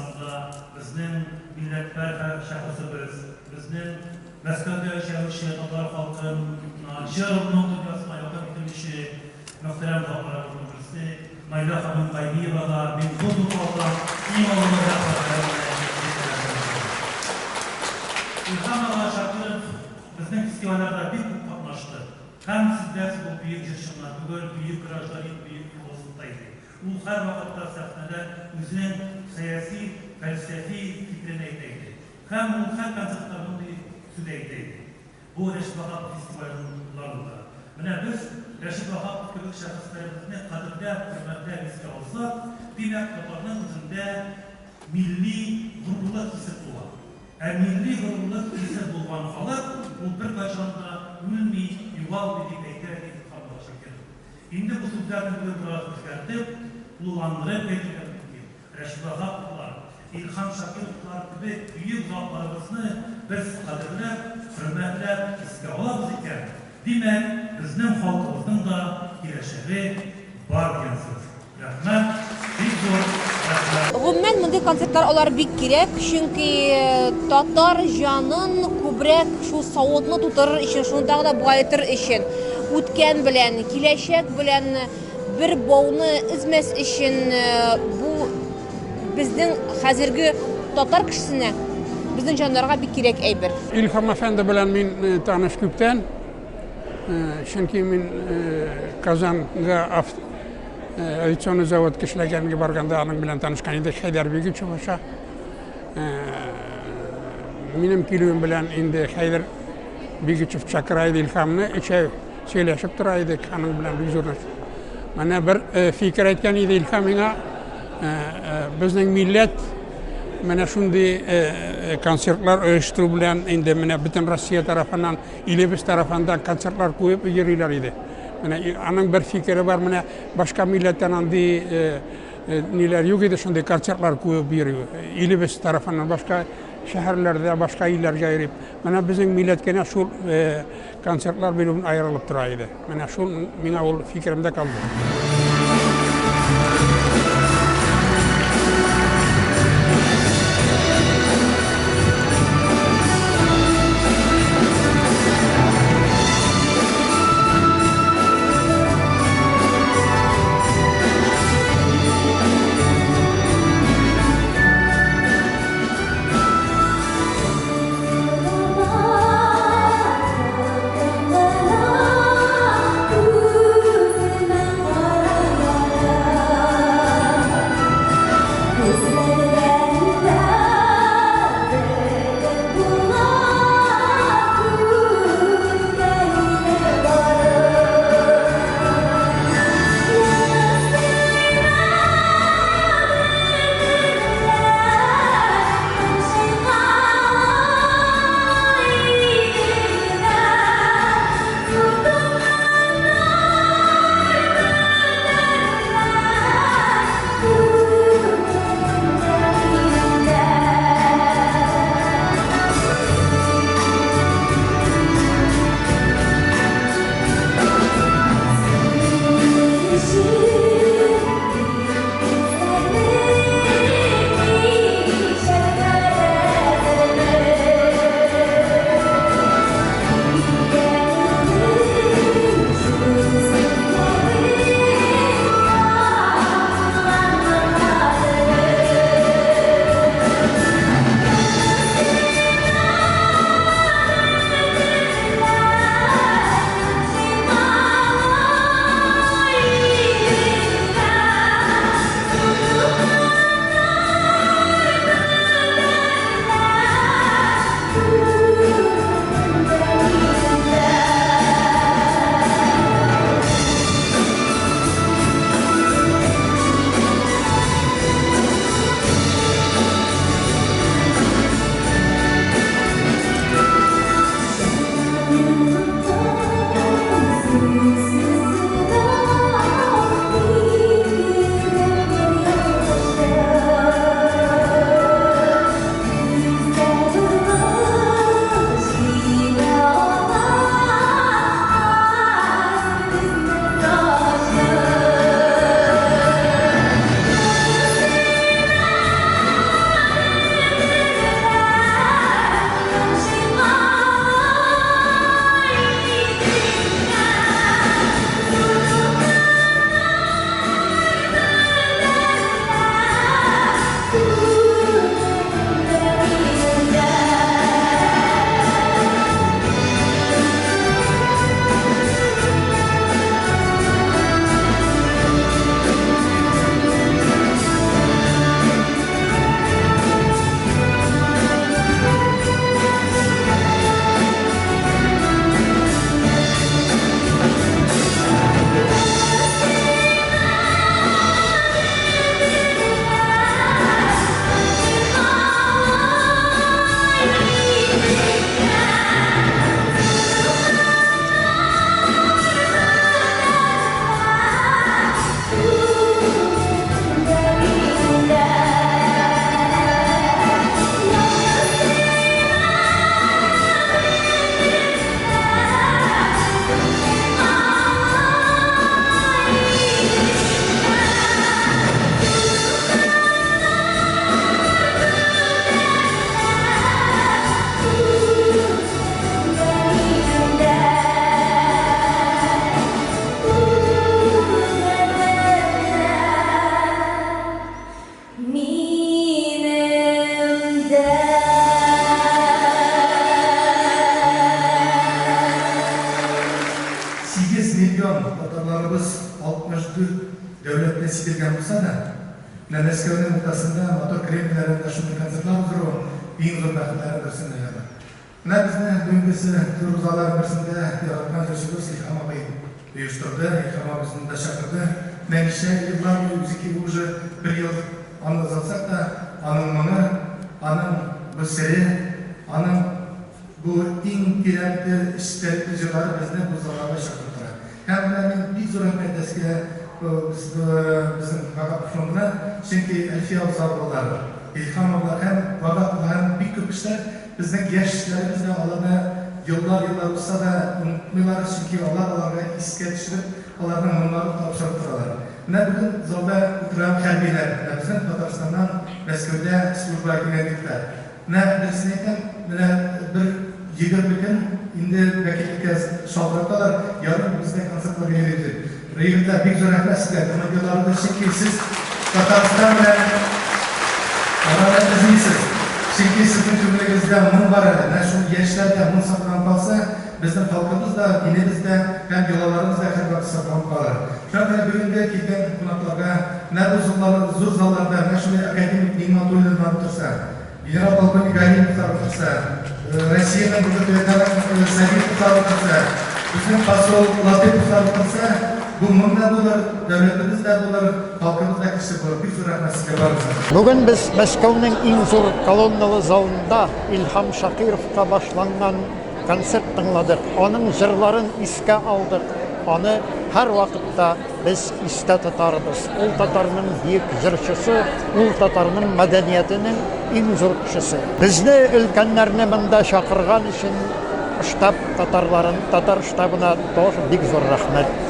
Татарстанда безнең милләтпәрвәр шәхесебез, безнең Мәскәүдә яшәүче татар халкына җыр-моң дөньясына якын ителүче мөхтәрәм затларыбызның берсе Наилә ханым Гайниевага мин зур-зур алдан иң олы рәхмәтләремне җиткерәсем килә. Илһам ага Шакиров безнең фестивальләрдә бик күп катнашты. Һәм сездән ул бөек җырчы гына түгел, бөек гражданин, бөек философ та иде. Ул һәрвакытта сәхнәдә үзенең сәяси, фәлсәфи фикерен әйтә иде. Һәм ул һәр концертта мондый сүз әйтә иде. Бу Рәшит Ваһапов фестивальләрендә. Менә без Рәшит Ваһапов кебек шәхесләребезне кадерләп, хөрмәтләп искә алсак, димәк, татарның үзендә милли горурлык хисе туа. Ә милли горурлык хисе булган халык ул беркайчан да үлми, югалмый, дип әйтә иде Илһам ага Шакиров. Инде бу сүзләрне бүген бераз үзгәртеп, тулыландырып әйтергә мөмкин. Рәшит Ваһаповлар, Илһам Шакировлар кебек бөек затларыбызны без кадерләп, хөрмәтләп искә алабыз икән, димәк, безнең халкыбызның да киләчәге бар дигән сүз. Рәхмәт, бик зур рәхмәт! Гомумән, мондый концертлар алар бик кирәк, чөнки татар җанын күбрәк шул савытны тутырыр өчен, шуны тагы да баетыр өчен, үткән белән, киләчәк белән бер бауны өзмәс өчен бу безнең хәзерге татар кешесенә, безнең җаннарга бик кирәк әйбер. Илһам әфәнде белән мин таныш күптән, чөнки мин Казанга авиационный завод эшләгәнгә барганда аның белән танышкан идек, Хәйдәр Бигичев аша. Минем килүем белән инде Хәйдәр Бигичев чакыра иде Илһамны, өчәү сөйләшеп тора идек, аның белән бик зур. Менә бер фикер әйткән иде Илһам миңа, безнең милләт менә шундый концертлар оештыру белән инде менә бөтен Россия тарафыннан, илебез тарафыннан концертлар куеп йөриләр иде. Менә аның бер фикере бар, менә башка милләттән андый ниләр юк иде, шундый концертлар куеп йөрү. Илебез тарафыннан башка шәһәрләрдә, башка илләргә йөреп. Менә безнең милләт кенә шул концертлар бирүен аерылып тора иде. Менә шул миңа ул фикеремдә калды. килгән булса да, менә Мәскәүнең уртасында, матур Кремльләрендә шундый концертлар уздыру иң зур бәхетләрнең берсенә әйләнә. Менә безне бүгенгесе зур залларның берсендә яраткан җырчыбыз Илһам абый оештырды, Илһам абый безне монда чакырды. Менә ничә еллар буе үзеке уже бер ел аны озатсак та, аның моңы, аның бу сере, аның бу иң тирән эчтәлекле җырлары безне бу залларга чакырып тора. Һәм менә мин бик зур рәхмәт әйтәсе безнең Вагапов фондына, чөнки Әлфия Абзаловалар, Илһамовлар һәм Вагаповлар һәм бик күп кешеләр безнең яшьләребез дә аларны еллар-еллар узса да онытмыйлар, чөнки алар аларга искә төшереп, аларның моңнарын тапшырып торалар. Менә бүген залда утырган хәрбиләр, менә безнең Татарстаннан Мәскәүдә службага килгән егетләр. Менә дөресен әйтәм, менә бер 20 көн инде вәкиллеккә шалтыраталар, ярый без дә концертларга йөрибез дип. Егетләр, бик зур рәхмәт сезгә, командирларыбыз, чөнки сез Татарстан белән араны өзмисез. Чөнки сезнең күңелегездә моң бар әле. Менә шул яшьләрдә моң сакланып калса, безнең халкыбыз да, динебез дә һәм йолаларыбыз да һәрвакыт сакланып калыр. Шуңа күрә бүгенге килгән кунакларга, менә бу зур залларда менә шундый академик Нигъмәтуллиннар утырса, генерал-полковник Галимовлар утырса, Россиянең бүген төбәкләренең Сабитовлар утырса, безнең посол Латыйповлар утырса, бу моң да булыр, дәүләтебез дә булыр, халкыбыз да көчле булыр. Бик зур рәхмәт сезгә барыгызга. Бүген без Мәскәүнең иң зур колонналы залында Илһам Шакировка башланган концерт тыңладык, аның җырларын искә алдык, аны һәрвакытта без истә тотарбыз. Ул татарның бөек җырчысы, ул татарның мәдәниятенең иң зур кешесе. Безне, өлкәннәрне монда чакырган өчен штаб татарларын, татар штабына тоже бик зур рәхмәт.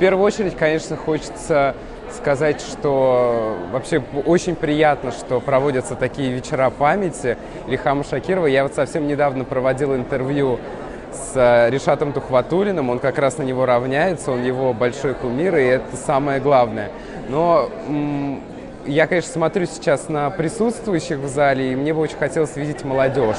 первую очередь, конечно, хочется сказать, что вообще очень приятно, что проводятся такие вечера памяти Ильхама Шакирова. Я вот совсем недавно проводил интервью с Ришатом Тухватуллиным, он как раз на него равняется, он его большой кумир, и это самое главное. Но я, конечно, смотрю сейчас на присутствующих в зале, и мне бы очень хотелось видеть молодежь,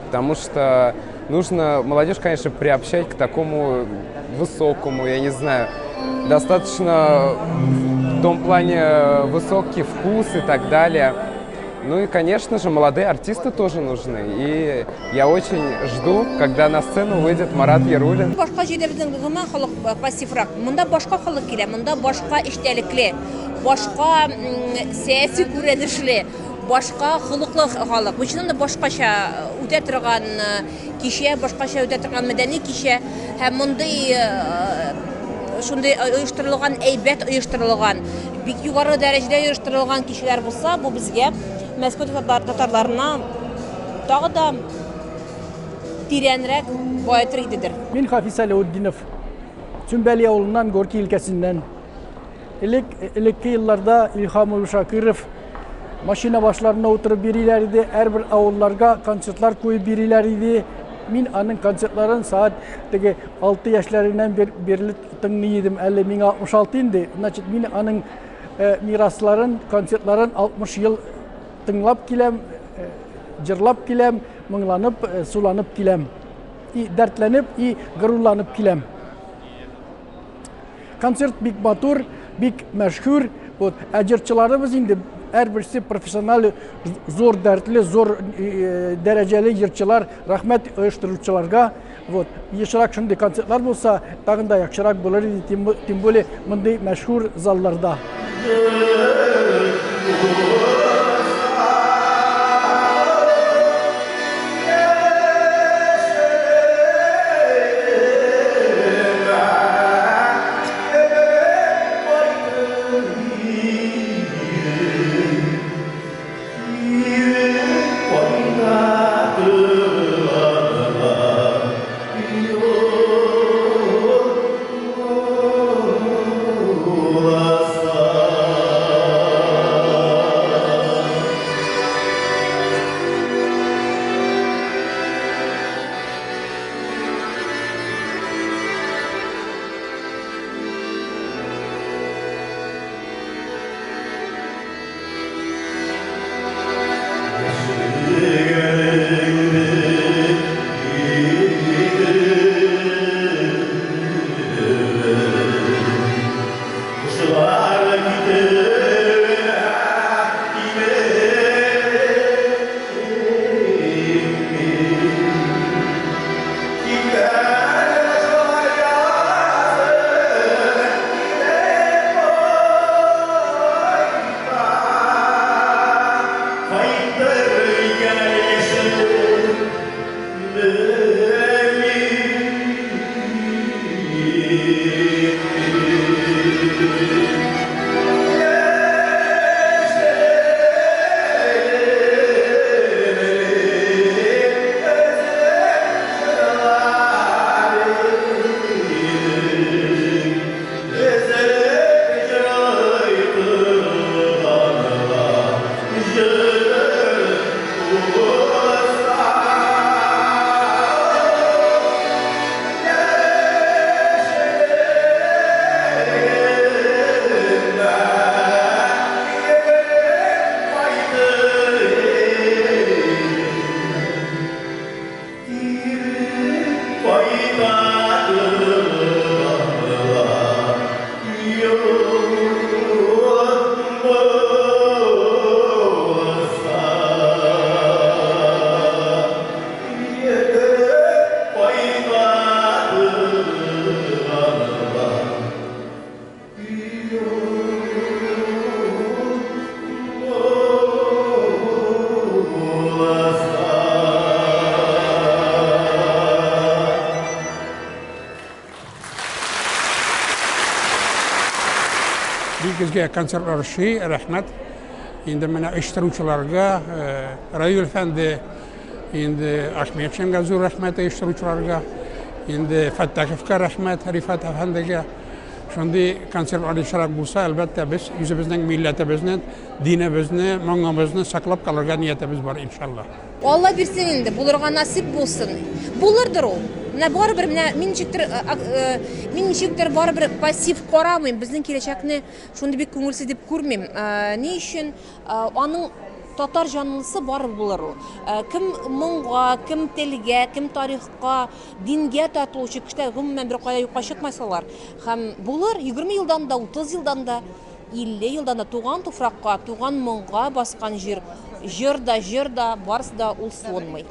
потому что нужно молодежь, конечно, приобщать к такому высокому, я не знаю, достаточно в том плане высокий вкус и так далее. Ну и, конечно же, молодые артисты тоже нужны. И я очень жду, когда на сцену выйдет Марат Яруллин. Башка җирдә безнең гомумән халык пассиврак. Монда башка халык килә, монда башка эчтәлекле, башка сәяси күренешле, башка холыклы халык. Бу чыннан да башкача үтә торган кичә, башкача үтә торган мәдәни кичә һәм мондый шундый оештырылган, әйбәт оештырылган, бик югары дәрәҗәдә оештырылган кичәләр булса, бу безгә Мәскәү татарларына тагы да тирәнрәк баетыр идедер. Мин Хафиз Аләүтдинов, Цүмбәли авылыннан, Горький өлкәсеннән. Элек, элекке елларда Илһам Шакиров машина башларына утырып бириләр иде, һәрбер авылларга концертлар куеп бириләр иде. Мин аның концертларын сәгать теге 6 яшьләреннән бирле тыңлый идем. Әле миңа 66 инде. Значит, мин аның мирасларын, концертларын 60 ел тыңлап киләм, җырлап киләм, моңланып, суланып киләм. И дәртләнеп, и горурланып киләм. Концерт бик матур, бик мәшһүр. Вот, ә җырчыларыбыз инде һәрберсе профессиональ, зур дәртле, зур дәрәҗәле җырчылар. Рәхмәт оештыручыларга. Вот, ешрак шундый концертлар булса, тагын да яхшырак булыр иде, тем более мондый мәшһүр залларда. Бик концертлар ошый, рәхмәт. Инде менә оештыручыларга, Раил әфәнде, инде Ахметшинга зур рәхмәт оештыручыларга, инде Фәттаховка рәхмәт, Рифат әфәндегә. Шундый концертлар ешрак булса, әлбәттә, без үзебезнең милләтебезне, динебезне, моңыбызны саклап калырга ниятебез бар, иншалла. Алла бирсен инде, булырга насыйп булсын. Булырдыр ул. Менә барыбер менә мин ничектер э, э, мин ничектер барыбер пассив карамыйм. Безнең киләчәкне шундый бик күңелсез дип күрмим. Э, ни өчен аның татар җанлысы барыбер булыр ул. Кем моңга, кем телгә, кем тарихка, дингә тартылучы кешеләр гомумән бер кая юкка чыкмасалар. Һәм булыр 20 елдан да, 30 елдан да. 50 елдан да туган туфракка, туган моңга баскан җир, җыр да, җыр да, барысы да ул суынмый.